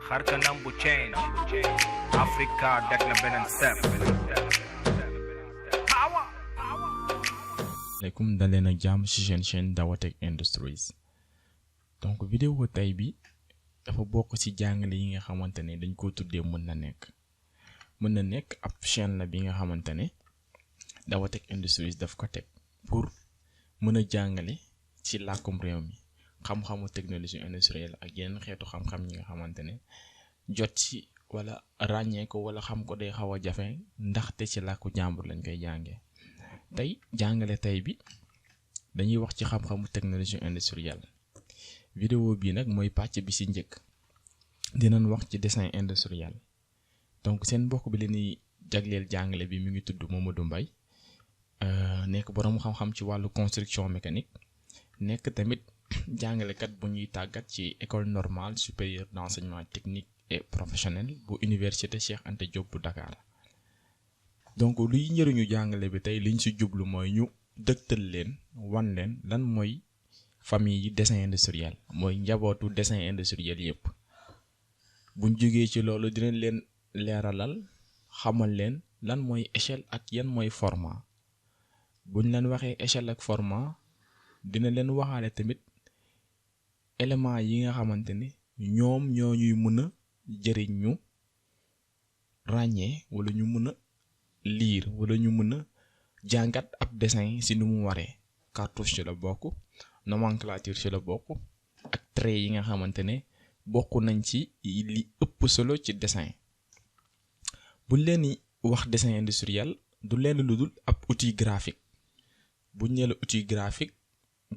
xar kanam bu change Africa deg na beneen step. Aleykum daleen ak jàmm ci seen chaîne Dawa-Tech Industries. Donc vidéo tey bi dafa bokk ci jàngale yi nga xamante ne dañ ko tuddee mën na nekk ab chaîne la bi nga xamante ne Dawa-Tech Industries daf ko teg pour mën a jàngale ci làkkum réew mi xam-xamu technologie industrielle ak yeneen xeetu xam-xam yi nga xamante ne jot ci wala ràññee ko wala xam ko day xaw a jafe ndaxte ci làkku jàmbur lañ koy jàngee. tey jàngale tey bi dañuy wax ci xam-xamu technologie industrielle. vidéo bi nag mooy pàcc bi ci njëkk dinañ wax ci dessin industriel. donc seen mbokk bi leen di jagleel jàngale bi mi ngi tudd Mamadou Mbaye nekk borom xam-xam ci wàllu construction mécanique nekk tamit jàngalekat bu ñuy tàggat ci école normale supérieure d'enseignement technique et professionnel bu université Cheikh Anta Diop bu Dakar. donc luy njëriñu jàngale bi tey liñ ci jublu mooy ñu dëgtal leen wan leen lan mooy famille yi dessin industriel mooy njabootu dessin industriel yépp. buñ jógee ci loolu dinañ leen leeralal xamal leen lan mooy échelle ak yan mooy format. buñ leen waxee échelle ak format dina leen waxaale tamit éléments yi nga xamante ne ñoom ñoo ñuy mën a jëriñ ñu ràññee wala ñu mën a lire wala ñu mën a jàngat ab dessin ci nu mu waree. cartouche ci la bokk, nomenclature ci la bokk ak trait yi nga xamante ne bokk nañ ci li ëpp solo ci dessin. buñ leen di wax dessin industriel du leen lu dul ab outil graphique. buñ nee la outil graphique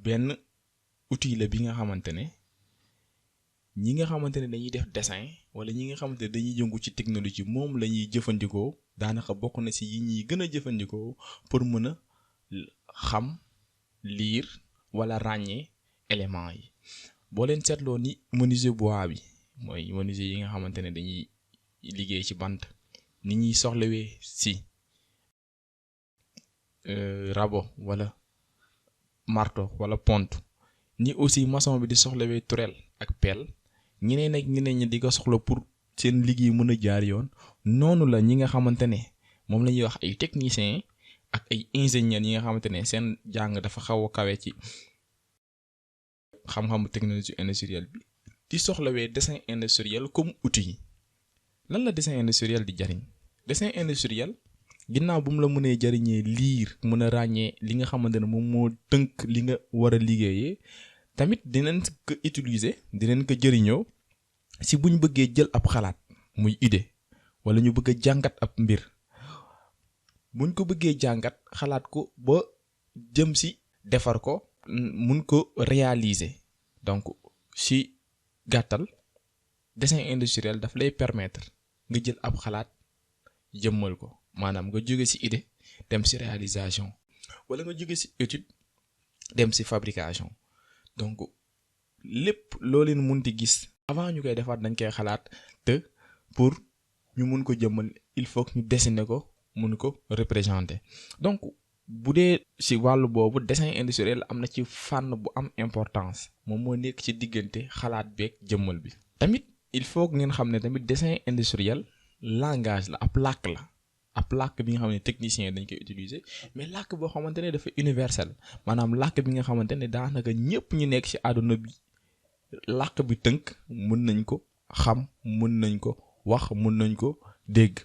benn outil la bi nga xamante ne ñi nga xamante ne dañuy def dessin wala ñi nga xamante ne dañuy yëngu ci technologie moom la ñuy jëfandikoo daanaka bokk na ci yi ñuy gën a jëfandikoo pour mën a xam lire wala ràññee éléments yi. boo leen seetloo ni menuisier bois bi mooy menuisier yi nga xamante ne dañuy liggéey ci bant ni ñuy soxlawee ci rabot wala marteau wala pont ni aussi maçon bi di soxlawee turel ak pelle ñeneen ak ñeneen ñi di ko soxla pour seen liggéey mën a jaar yoon. noonu la ñi nga xamante ne moom la ñuy wax ay techniciens ak ay ingénieurs yi nga xamante ne seen jàng dafa xaw a kawe ci xam-xamu technologie industrielle bi di soxlawee dessin industriel comme outil. lan la dessin industriel di jariñ? dessin industriel ginnaaw bu mu la mënee jariñee lire mën a ràññee li nga xamante ne moom moo tënk li nga war a liggéeyee tamit dinañ ko utiliser dinañ ko jëriñoo si buñ bëggee jël ab xalaat muy idée wala ñu bëgg a jàngat ab mbir. buñ ko bëggee jàngat xalaat ko ba jëm si defar ko mun ko réaliser. donc si gàttal dessin industriel daf lay permettre nga jël ab xalaat jëmmal ko maanaam nga jóge ci idée dem ci réalisation wala nga jóge ci étude dem ci fabrication. donc lépp loo leen munti gis avant ñu koy defaat dañ koy xalaat te pour ñu mun ko jëmmal il faut que ñu dessiner ko mun ko représenter. donc bu dee ci wàllu boobu dessin industriel am na ci fànn bu am importance moom moo nekk ci diggante xalaat beeg jëmmal bi. tamit il faut que ngeen xam ne tamit dessin industriel langage la ab làkk la. ab làkk bi nga xam ne technicien dañ koy utiliser mais làkk boo xamante ne dafa universel maanaam làkk bi nga xamante ne daanaka ñëpp ñu nekk ci àdduna bi làkk bi tënk mën nañ ko xam mën nañ ko wax mën nañ ko dégg.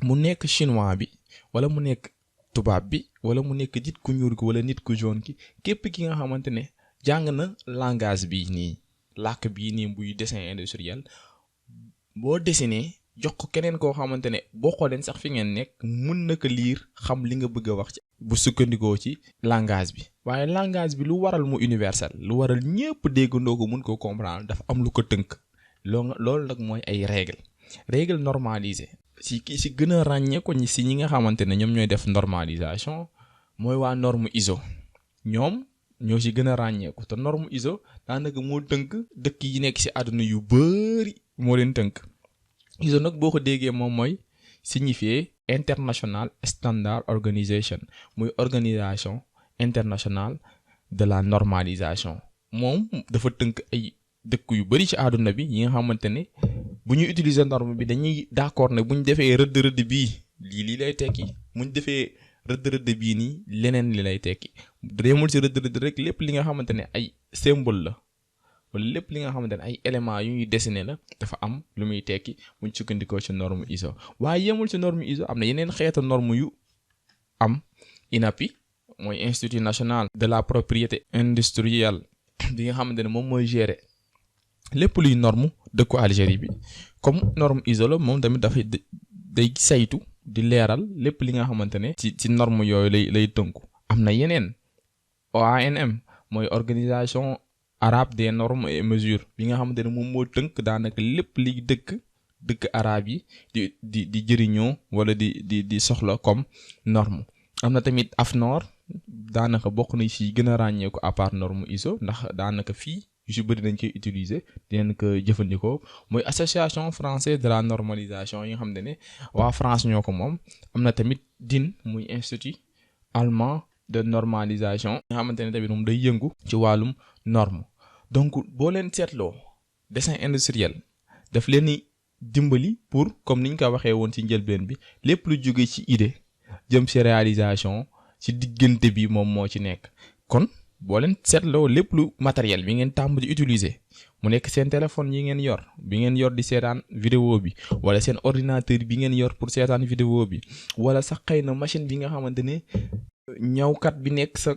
mu nekk chinois bi wala mu nekk tubaab bi wala mu nekk nit ku ñuul ki wala nit ku jaune ki képp ki nga xamante ne jàng na langage bi nii làkk bii nii buy dessin industriel boo dessiné jox ko keneen koo xamante ne boo xooleen sax fi ngeen nekk mun na ko lire xam li nga bëgg a wax ci bu sukkandikoo ci langage bi. waaye langage bi lu waral mu universel lu waral ñëpp déggandoo ko mun ko comprendre dafa am lu ko tënk loolu nag mooy ay règle normalisée. si gën a ràññee ko si ñi nga xamante ne ñoom ñooy def normalisation mooy waa norme ISO ñoom ñoo si gën a ràññeeku te norme ISO daanaka moo tënk dëkk yi nekk si àdduna yu bari moo leen tënk. ISO nag boo ko déggee moom mooy signifier International Standard Organization muy organisation internationale de la normalisation. moom dafa tënk ay dëkk yu bari ci àdduna bi yi nga xamante ne bu ñu utiliser norme bi dañuy d'accord ne bu ñu defee rëdd bii lii lay tekki bu ñu defee rëdd bii nii leneen li lay tekki demul ci rëdd rek lépp li nga xamante ne ay symbole la wala lépp li nga xamante ne ay éléments yu ñuy dessiné la dafa am lu muy tekki bu ñu sukkandikoo ci norme ISO waaye yemul ci norme ISO am na yeneen xeetu norme yu am INAPI mooy Institut national de la propriété industrielle bi nga xamante ne moom mooy gérer lépp luy norme dëkku Algérie bi comme norme ISO la moom tamit dafay day saytu di leeral lépp li nga xamante ne ci norme yooyu lay tënku am na yeneen OANM mooy organisation arabe des normes et mesures bi nga xamante ne moom moo tënk daanaka lépp li dëkk arabe yi di jëriñoo wala di soxla comme norme am na tamit AFNOR daanaka bokk na ci gën a ràññeeku à part norme ISO ndax daanaka fii yu ci bëri dañ koy utiliser dinañ ko jëfandikoo mooy association française de la normalisation yi nga xam ne waa France ñoo ko moom am na tamit DIN muy institut allemand de normalisation nga xamante ne tamit moom day yëngu ci wàllum norme donc boo leen seetloo dessin industriel daf leen di dimbali pour comme niñ ko waxee woon ci njëlbeen bi lépp lu jóge ci idée jëm ci réalisation ci diggante bi moom moo ci nekk kon boo leen seetloo lépp lu matériel bi ngeen tàmm di utiliser mu nekk seen téléphone yi ngeen yor di seetaan vidéo bi wala seen ordinateur bi ngeen yor pour seetaan vidéo bi wala sax xëy na machine bi nga xamante ne ñawkat bi nekk sa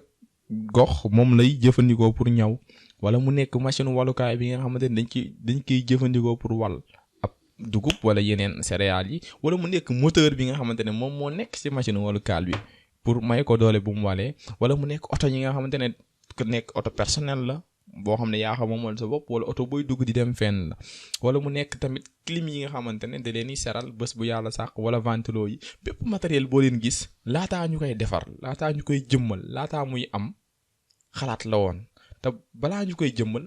gox moom lay jëfandikoo pour ñaw wala mu nekk machine walukaay bi nga xamante ne dañ koy jëfandikoo pour wal ab dugub wala yeneen céréales yi wala mu nekk moteur bi nga xamante ne moom moo nekk ci machine walukaay bi pour may ko doole bu mu walee wala mu nekk oto yi nga xamante ne ku nekk oto personnel la boo xam ne yaa xam moomal sa bopp wala oto booy dugg di dem fenn la wala mu nekk tamit clim yi nga xamante ne da leen di seral bés bu yàlla sàq wala ventilo yi bépp matériel boo leen gis laataa ñu koy defar laataa ñu koy jëmmal laataa muy am xalaat la woon te balaa ñu koy jëmmal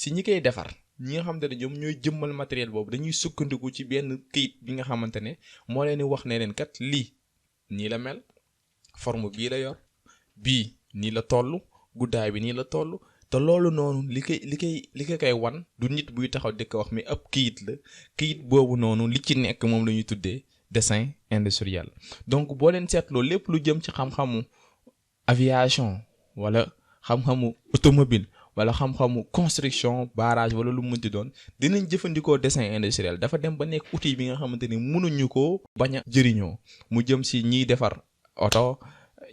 si ñi koy defar ñi nga xamante ne ñoom ñooy jëmmal matériel boobu dañuy sukkandiku ci benn këyit bi nga xamante ne moo leen di wax ne leen kat lii nii la mel forme bii la yor bii nii la toll guddaay bi nii la toll te loolu noonu li koy wan du nit buy taxaw di ko wax mais ab këyit la këyit boobu noonu li ci nekk moom la ñuy tuddee dessin industriel donc boo leen seetloo lépp lu jëm ci xam-xamu aviation wala xam-xamu automobile wala xam-xamu construction barrage wala lu mu mënti doon dinañ jëfandikoo dessin industriel dafa dem ba nekk outil bi nga xamante ni mënuñu ko bañ a jëriñoo mu jëm si ñiy defar oto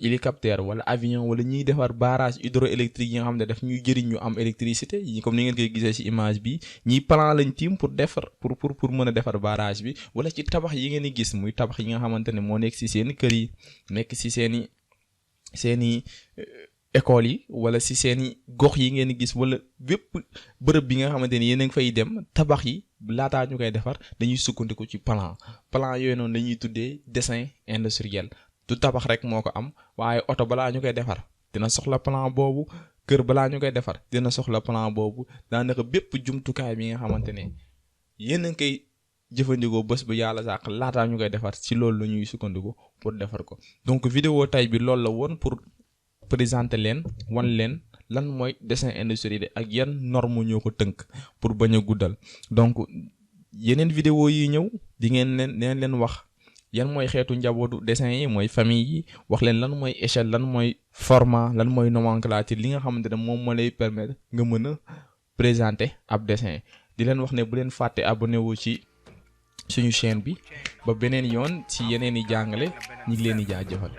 hélicoptère wala avion wala ñiy defar barrage hydroélectrique yi nga xam ne daf ñuy jëriñ ñu am électricité yi comme ni ngeen koy gisee ci image bi ñiy plan lañ tiim pour defar pour mën a defar barrage bi wala ci tabax yi ngeen di gis muy tabax yi nga xamante ne moo nekk ci seeni kër yi nekk ci seeni école yi wala ci seeni gox yi ngeen di gis wala bépp bërëb bi nga xamante ni yéen a ngi fay dem tabax yi laataa ñu koy defar dañuy sukkandiku ci plan yooyu noonu lañuy tuddee dessin industriel du tabax rek moo ko am waaye oto balaa ñu koy defar dina soxla plan boobu kër balaa ñu koy defar dina soxla plan boobu daanaka bépp jumtukaay bi nga xamante ne yéen a ngi koy jëfandikoo bés bu yàlla sàq laataa ñu koy defar ci loolu la ñuy sukkandiku pour defar ko donc vidéo tay bi loolu la woon pour présenter leen wan leen lan mooy dessin industriel ak yan norme ñoo ko tënk pour bañ a guddal donc yeneen vidéo yi ñëw di ngeen leen wax yan mooy xeetu njabootu dessin yi mooy famille yi wax leen lan mooy échelle lan mooy format lan mooy nomenclature li nga xamante ne moom moo lay permettre nga mën a présenter ab dessin di leen wax ne bu leen fàtte abonné wu ci suñu chaîne bi ba beneen yoon ci yeneen i jàngale ñi ngi leen di jaajëfal.